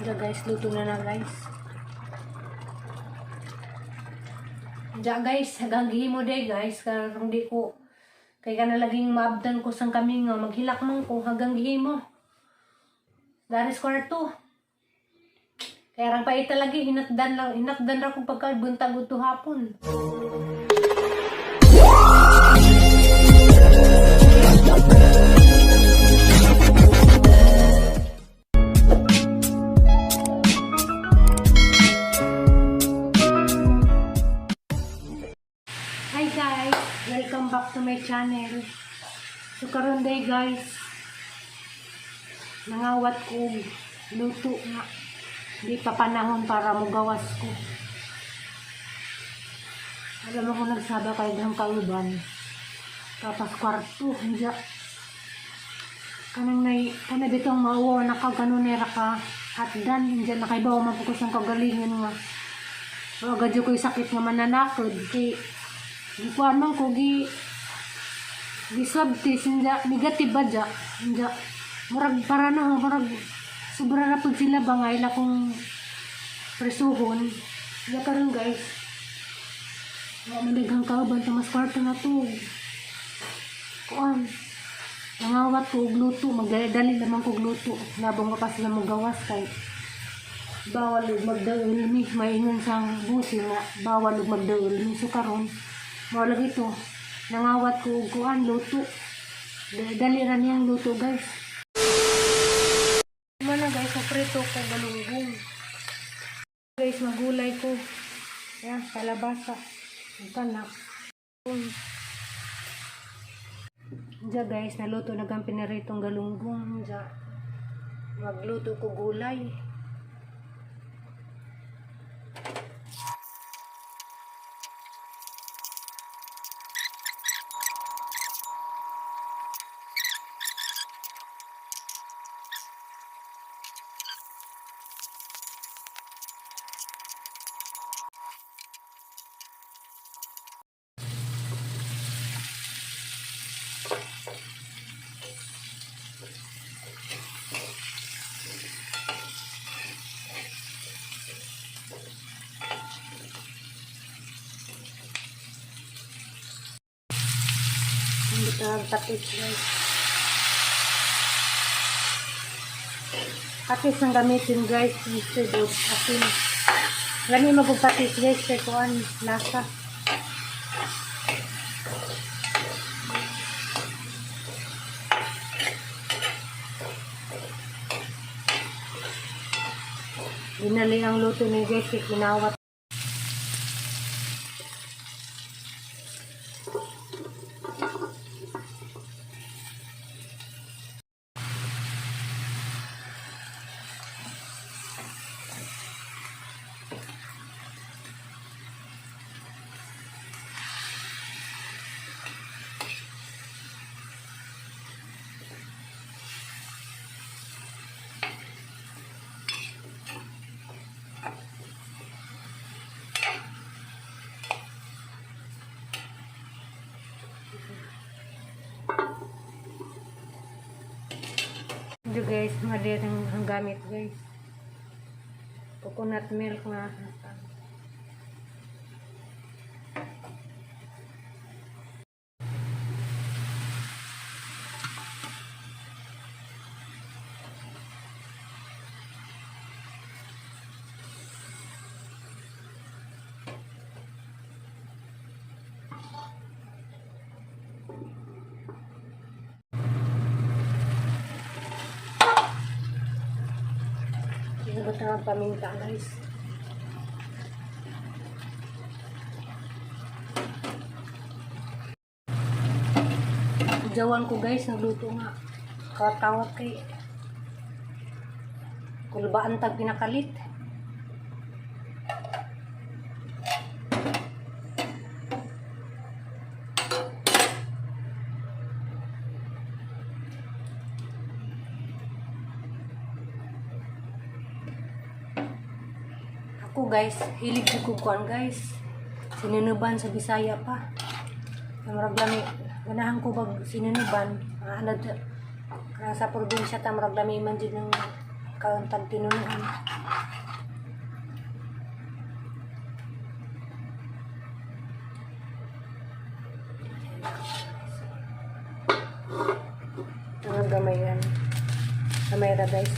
Diya guys, luto na na guys. Diya guys, hanggang gihimo day guys, karong di ko kay kana laging maabdan ko sang kami nga maghilak man ko hanggang gihimo. Daris kwarto. Kaya rang paita lagi hinatdan lang, hinatdan ra kong pagka buntag udto hapon. Hi guys, welcome back to my channel. So karon day guys, nangawat ko og luto nga. Di pa panahon para mugawas ko. Alam mo kung nagsaba kay dahang kauban. Tapos kwarto, hindi. Kanang nay, kana bitong mauwa na ka ganun ra ka hatdan, hindi na kay bawa man po ko siyang kagalingon nga. So, agad ko'y sakit nga mananakod kay gikuan man ko gi gi swab test hindi negative ba dya hindi murag para na ho, murag sobra ra pud sila ba nga ila kong presuhon. Ya karon guys, wa man daghang kauban, tumas kwarto na to kuan, nangawat ko og luto, magdali lamang kog luto labong ka pa sila mogawas kay bawal og magdaol mi, maingon sang busi nga bawal og magdaol mi. So karon mao lagi to, nangawat ko og kuan, luto. Dali ra niyang luto guys. Mana guys, prito ko galunggong guys, magulay ko yan, kalabasa ug kana. Diya guys, naluto na gang piniritong galunggong. Diya, magluto ko gulay. Hindi ka patis guys. Patis ang gamitin guys instead of asin. Gani magpatis guys kay kuan lasa. Dinali ang luto ni guys kay kinawat. Ito guys, mga ang gamit guys. Coconut milk na. Ito ang paminta guys. Jawan ko guys, nagluto nga. Katawat kay kulbaan tag pinakalit. Ako guys, hilig ko kuan guys. Sinunuban sa Bisaya pa. Murag lami, ganahan ko bag sinunuban. Ano, sa probinsya ta murag lami man jud ng kauntag tinunuan. Kamay ra, guys.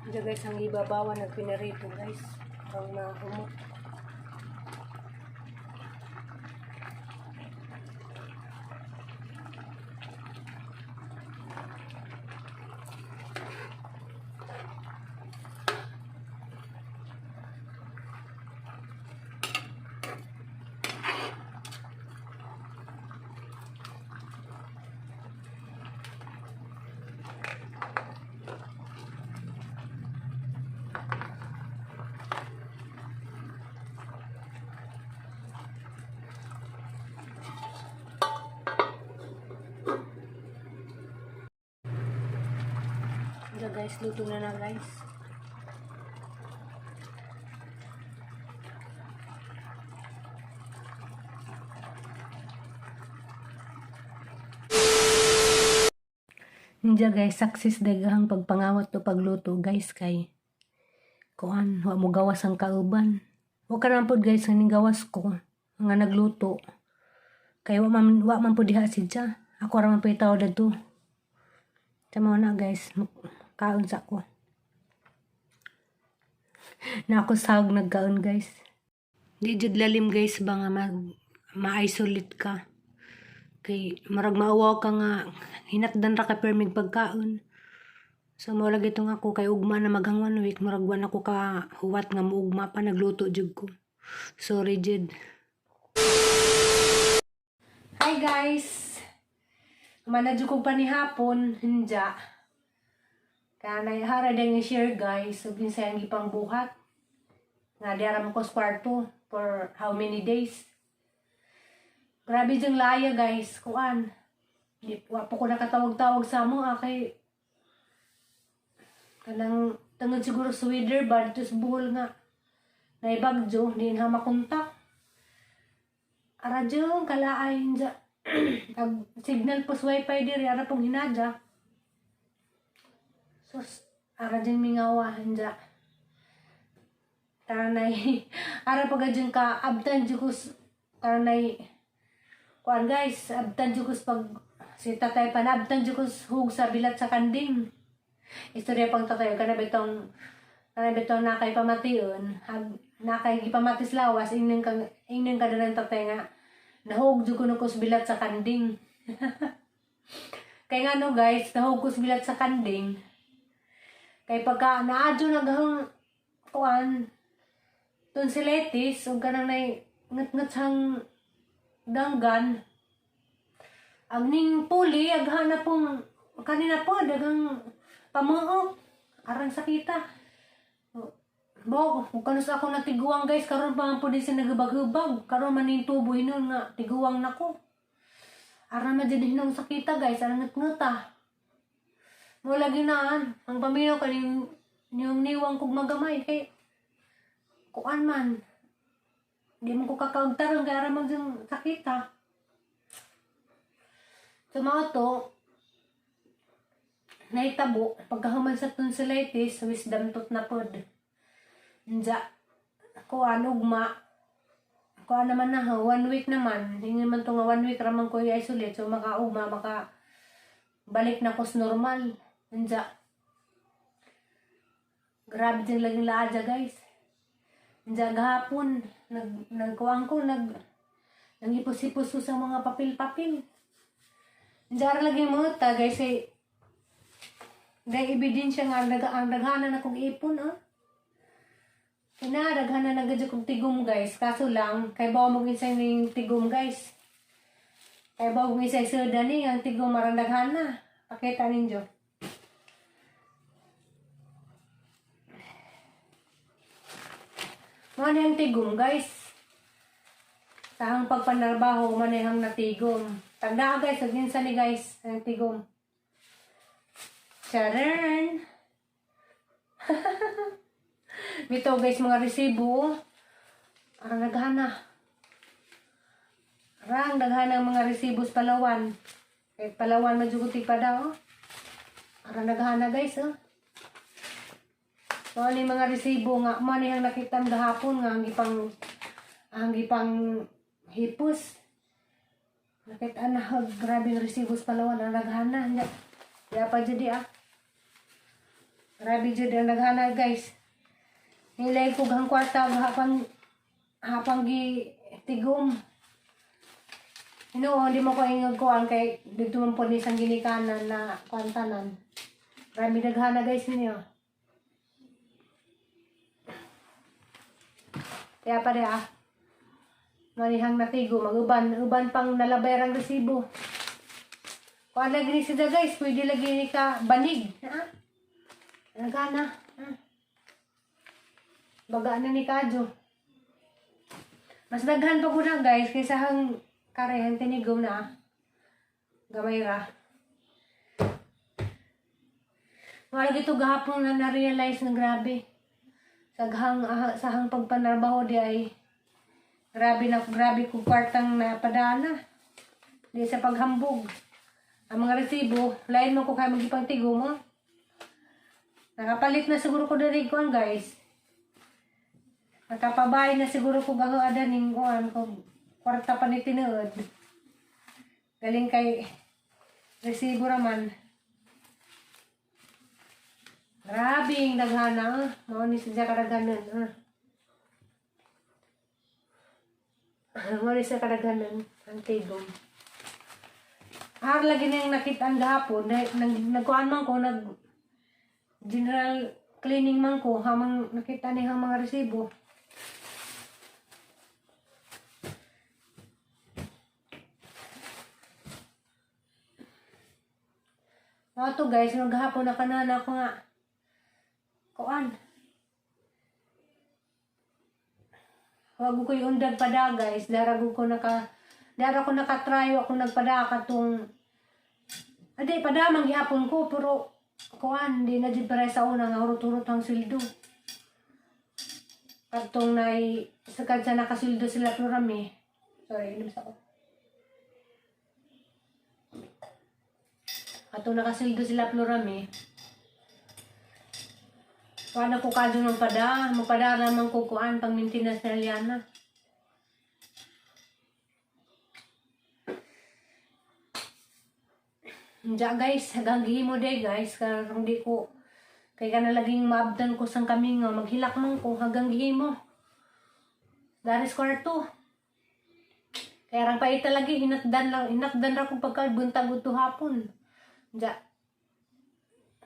Ito, guys, ang ibabawan ng pinarito, guys. Ang mahumot. Ito, guys, luto na na, guys. Ninja, guys, success dagahang pagpangawat to pagluto, guys, kay kuan wa mo gawas ang kauban. Wa ka naman pod, guys, nga ning gawas ko nga nagluto. Kay wa man pud diha si Ja. Ako ra man pud tawo dadto. Tama na, guys, kaon sa ko. Na ako sahog nagkaon, guys. Di jud lalim, guys, ba nga ma-isolate ka. Kay marag maawaw ka nga hinatdan ra ka permig pagkaon. So mo lagi tong ako kay ugma na maghang one week, murag wa na ko ka huwat nga muugma pa, nagluto jud ko. Sorry jud. Hi, guys. Mana jud kog panihapon hinja. Kanay hara dang i-share, guys, ug kinsa ang gipang buhat. Nga di ra mo ko sa kwarto for how many days. Grabe jung laya, guys, kuan. Di wa po ko nakatawag-tawag sa amo ah, kay kanang tungod siguro sa weather ba dito sa Bohol nga naibagyo, di na makontak. Ara jung kalaay dya. Ag signal po sa wifi diri ara pong hinadya. Sus, ara jung mingawa dya. Taranay, ara pag jung ka abtan jud ko taranay kuan, guys, abtan jud ko pag si tatay pa abtan jud ko hug sa bilat sa kanding. Istorya pang tatay kana bitong nakay pamation, ag nakay gipamatis lawas ingnon ka ng tatay nga nahug jud kuno ko sa bilat sa kanding. Kay nga no, guys, nahug ko sa bilat sa kanding. Kay pagka naadyo nagahang kuan tonsillitis ug kanang nay ngat-ngat sang danggan ang ning puli aghan na pong kanina po daghang pamuok arang sakita bo kung kanus ako natiguang, guys. Karon pa man po din siya nagubag-hubag karon man ning tubo hinon nga tiguang nako. Aran man jud hinong sakita, guys, arang ngat-ngata mo lagi na ang paminaw kaning yung niwang kog magamay kay kuan man di mo ko kakaugtaron kay ara man yung sakita. So mga to nahitabo pagkahuman sa tonsillitis, wisdom tooth na pod. Nja kuan ugma kuan naman na ha, one week naman hindi naman to nga one week raman ko i-isolate, so makaugma maka balik na ko sa normal. Nja grabe din laging laadya, guys. Nja gahapon nagkuan ko nangipos-ipos ko sa mga papel-papel. Nja ra lagi mo ta, guys, eh dahil ebidensya nga ang daghanan akong ipon ah. Kina daghanan na gud kong tigom, guys. Kaso lang kay bawo mo ginsay ning tigom, guys. Kay bawo mo ginsay seda ni ang tigom marang daghana. Pakita ninyo. Mao ni ang tigom, guys. Tahang pagpanarbaho man ang natigom. Tagda, guys, ug ni, guys, ang tigom. Charan! Bitaw, guys, mga resibo. Arang daghana. Arang daghana ang mga resibo sa Palawan. Kahit Palawan majuguti pa daw. Aron naghana, guys, oh. Mao ni mga resibo nga mo ni ang nakitan gahapon nga ang gipang hipos. Nakita na, grabe ng resibo sa Palawan ang naghana nya. Ya pa jud ah. Grabe jud ang naghana, guys. Nilay ko gang kwarta hapang hapang gi tigom. Ino, hindi mo ko ingag kuan kay dito man po ni sang ginikanan na kuan tanan. Grabe naghana, guys, ninyo. Kaya pa ah. Manihang natigo, maguban, uban pang nalabay ang resibo. Kuan lagi ni sila, guys, pwede lagi ni ka banig. Ha? Nagana. Ha? Baga na ni Kadyo. Mas daghan pa ko na, guys, kaysa hang karehan tinigom na ah. Gamay ra. Wala gito gahapon na na-realize ng grabe. Saghang ah, sahang pagpanarbaho di ay grabe na grabe ko kwartang napadana. Di sa paghambog. Ang mga resibo, lain mo ko kaya magipang tigo mo. Nakapalit na siguro ko diri kuan, guys. Nakapabay na siguro ko gaho ada ning kuan ko kwarta pa ni tinuod. Galing kay resibo raman. Grabe yung daghana ah. Mao ni siya kadaghanan ah. Mao ni siya kadaghanan ang tigom. Ar lagi na yung nakitaan gahapon, na, nag, nagkuan man ko, nag general cleaning man ko, hamang nakita niya ang mga resibo. Mga to, guys, maghapon na kanana ko nga. Kuan. Wag ko yung undag pada, guys. Dara ko nakatry ako nagpada katong adi pada man gihapon ko, pero kuan di na jud pare sa una nga hurot-hurot ang sweldo. Katong nay sakad sa nakasweldo sila plurami. Sorry, inom sa ko. Katong nakasweldo sila plurami. Paano ko kadyo ng pada? Mapada naman ko kuan pang maintenance na Liana. Diya, guys, hanggang gihimo day, guys, karong di ko kay kana laging maabdan ko sang kami nga maghilak man ko hanggang gihimo. Daris kwarto. Kaya rang paita lagi hinatdan lang, hinatdan ra ko pagka buntag udto hapon. Diya.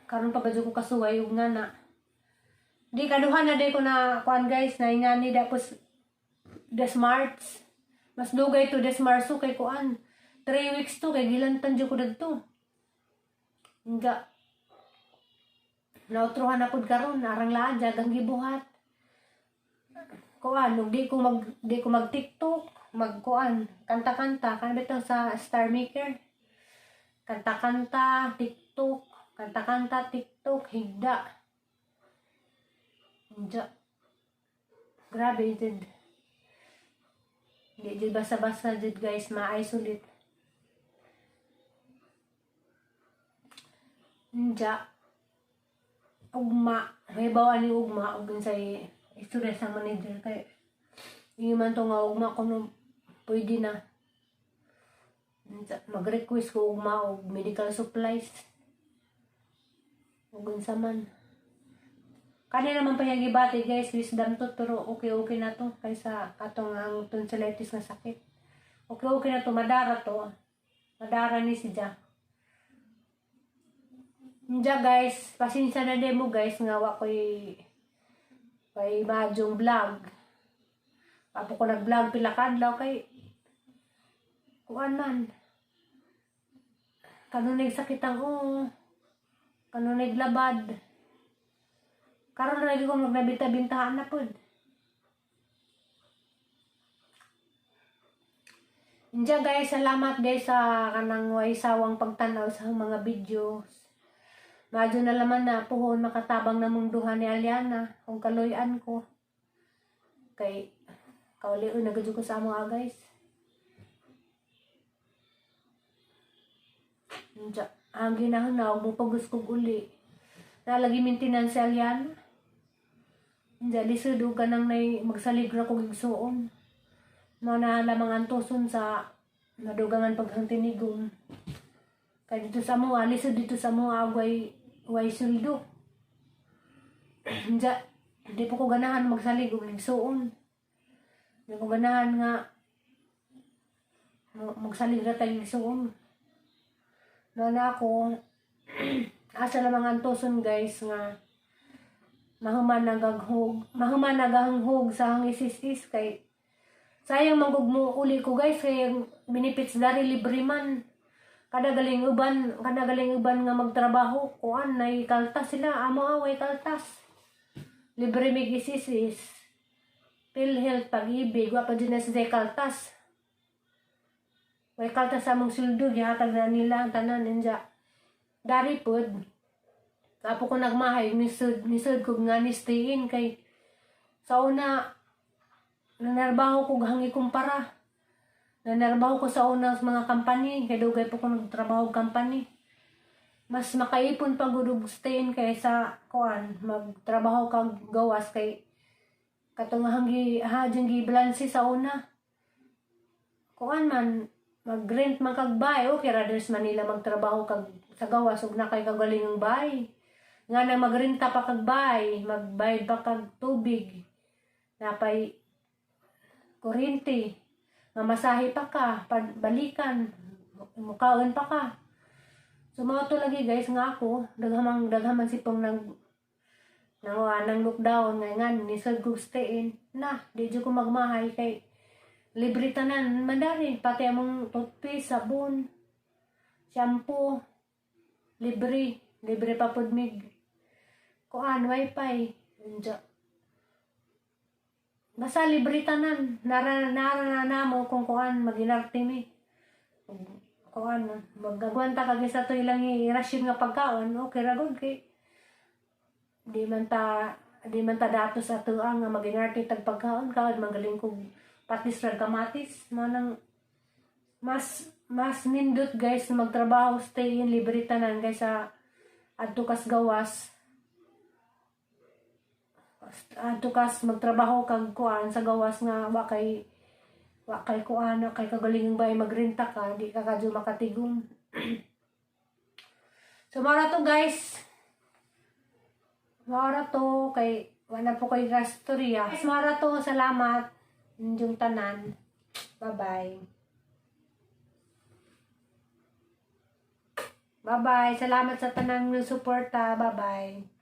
Karon pa ba ko kasuway ug nga na. Di kaduha na day ko na kuan, guys, na ingani dapos des March. Mas dugay to des Marso kay kuan. 3 weeks to kay gilantan jud ko dadto. Nga. Nautruhan na pud karon arang laan jagang gibuhat. Kuan, ug di ko mag TikTok, mag kuan, kanta-kanta kan bitaw sa Star Maker. Kanta-kanta, TikTok, kanta-kanta, TikTok, higda. Diya. Grabe jud. Di jud basta-basta jud, guys, ma-isolate. Diya. Ugma. May bawa ni ugma ug unsay istorya sa manager kay ingon man to nga ugma kuno pwede na. Unsa, mag-request ko ugma og medical supplies. Ug unsa man. Kani naman pa yung gibati, guys, wisdom tooth, pero okay okay na to kaysa katong ang tonsillitis nga sakit. Okay okay na to, madara to. Madara ni si Ja. Diya, guys, pasensya na demo, guys, nga wa ko'y kay madyong vlog. Papo ko nag-vlog pila ka adlaw kay kuan man. Kanunay sakit ang oo. Kanunay labad. Karon na lagi ko magnabinta-bintahan na pod. Diya, guys, salamat, guys, sa kanang way sawang pagtanaw sa mga videos. Madyo na laman na puhon makatabang namong duha ni Aliana kung kaluyan ko. Kay kaulion na gud ko sa amo ah, guys. Diya. Ang ginahanaw mo pagos kog uli. Nalagi maintenance alyan. Hindi, lisod og kanang nay magsalig ra kog igsuon. Mao na lamang antoson sa nadugangan paghantinigom. Kay dito sa mo, lisod dito sa mo, way, way sweldo. Diya, di po ko ganahan magsalig og igsuon. Di ko ganahan nga magsalig ra tayo igsuon. Na na ako, asa lamang antoson, guys, nga mahuman nagaghog, mahuman nagahanghog sa hang isis kay sayang manggug mo uli ko, guys, kay ang benefits dari libre man. Kada galing uban nga magtrabaho, kuan, nay kaltas sila. Amo away kaltas, libre mig isis, PhilHealth, Pag-IBIG, wa pa jud na sila kaltas. Way kaltas sa among sweldo, gihatag na nila ang tanan. Ninja dari pod apo ko nagmahay, nisud nisud ko nga ni stay in kay sa una nanarbaho ko hangi kumpara. Nanarbaho ko sa una sa mga company kay dugay po ko nagtrabaho og company. Mas makaipon pa gud og stay in kaysa kuan, magtrabaho kag gawas, kay katong hanggi ha gi balanse sa una, kuan man, mag-rent man kag bahay, okay ra diri sa Manila magtrabaho kag sa gawas ug na kay kagalingong bahay. Nga na magrenta pa kag bahay, magbayad pa kag tubig, napay kuryente, mamasahe pa ka, balikan, mukaon pa ka. So mao to lagi, guys, nga ako, daghamang daghaman si pong nang nang nang lockdown nga nga nisad kog stay in na di jud ko magmahay kay libre tanan man dari, pati among toothpaste, sabon, shampoo, libre. Libre pa pod mig kuan, wifi. Unja basta libre tanan, nara nara na namo kung kuan, maginarte mi kuan, magagwanta kag sa to ilang i-ration nga pagkaon, okay ra gud kay di man ta dato sa atuang nga maginarte tag pagkaon kaon magaling kog patis ra kamatis. Mao nang mas mas nindot, guys, na magtrabaho stay in, libre tanan, kaysa adto kas magtrabaho kag kuan sa gawas nga wa kay kuan, wa kay kagalingang bay, magrenta ka, di ka kadyo makatigom. So mao ra to, guys, mao ra to kay wala po kay gastorya. Mao ra to. Salamat inyong tanan. Bye bye. Bye bye. Salamat sa tanang suporta. Bye bye.